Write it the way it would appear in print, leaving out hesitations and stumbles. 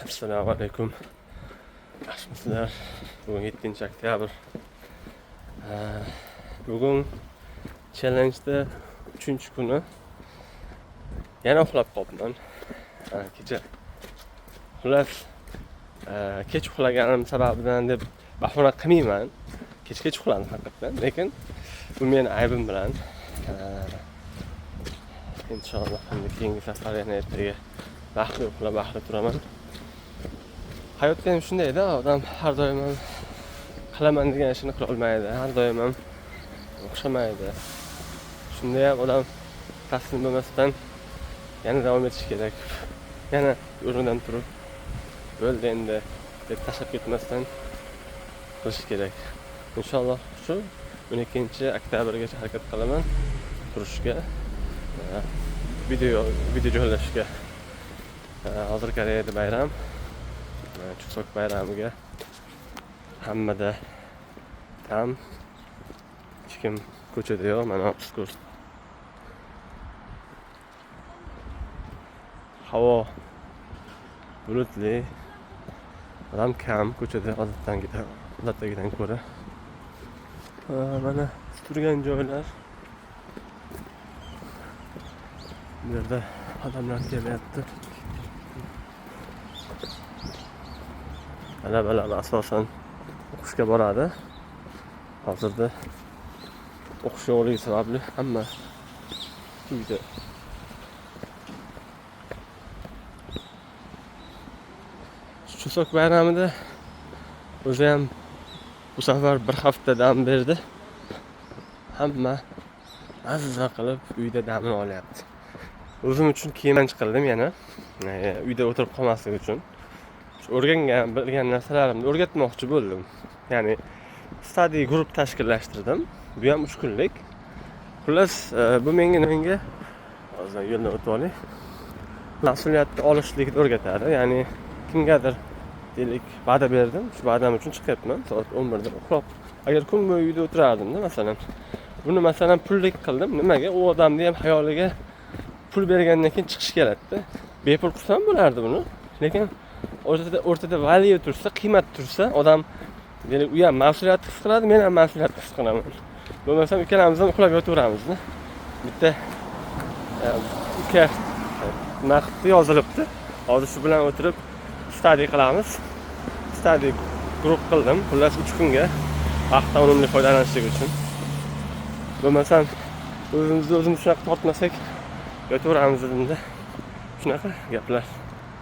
Assalomu alaykum. Yaxshimisizlar? Bugun 7 oktyabr. Bugun challenge'da 3-kuni. Yana uxlab qolibman. Kecha. Xullas, kech uxlaganim sababidan deb bahona qilmayman. Kech uxladim haqiqatdan, lekin bu meni aybim bilan. Inshaalloh endi keyingi safar yana ertaga vaqtli uxlab vaqtli turaman. Hayotda ham shundayda, odam har doim ham qilaman degan ishini qila olmaydi, har doim ham o'xshamaydi. Shunda ham odam taslim bo'lmasdan yana davom etish kerak. Yana o'rnidan turib, bo'ldi endi deb tashlab ketmasdan qilish kerak. Inshaalloh shu 12 oktyabrgacha harakat qilaman turishga, video joylashga. Hozir Koreyada bayram, Chuseok bayramiga hammada tam, hech kim ko'chada yo'q. Mana ko'rs. Havo bulutli, odam kam ko'chada odatdagidan ko'ra. Mana turgan joylar. Bu yerda odamlar kelyapti. Talabalar asosan o'qishga boradi. Hozirda o'qish yo'qligi sababli hamma uyda. Chuseok bayramida o'zi ham bu safar bir hafta dam berdi. Hamma mazza qilib uyda damini olyapti. O'zim uchun kiyim chiqardim yana, uyda o'tirib qolmaslik uchun. O'rgangan, bilgan narsalarimni o'rgatmoqchi bo'ldim. Ya'ni study group tashkillashtirdim. Bu ham 3 kunlik. Xullas, bu menga hozir yo'ldan o'tib olay. Mas'uliyatni olishlikni o'rgatadi. Ya'ni kimgadir deylik va'da berdim, shu va'dam uchun chiqyapman. Soat 11 da uxlab. Agar kun bo'yi uyda o'tirardim-da, masalan. Buni masalan pullik qildim. Nimaga? U odamni ham xayoliga pul bergandan keyin chiqish keladida. Bepul qilsam bo'lardi buni. Lekin o'rtada value tursa, qiymat tursa, odam deylik u ham mas'uliyat his qiladi, men ham mas'uliyat his qilaman. Bo'lmasam ikkalamiz ham uxlab yotaveramizda. Bitta uka naqdni yozilibdi. Hozir shu bilan o'tirib study qilamiz. Study group qildim. Xullas 3 kunga vaqtdan unumli foydalanishlik uchun. Bo'lmasam o'zimizni o'zimiz shunaqa tortmasak yotaveramiz dedimda. Shunaqa gaplar.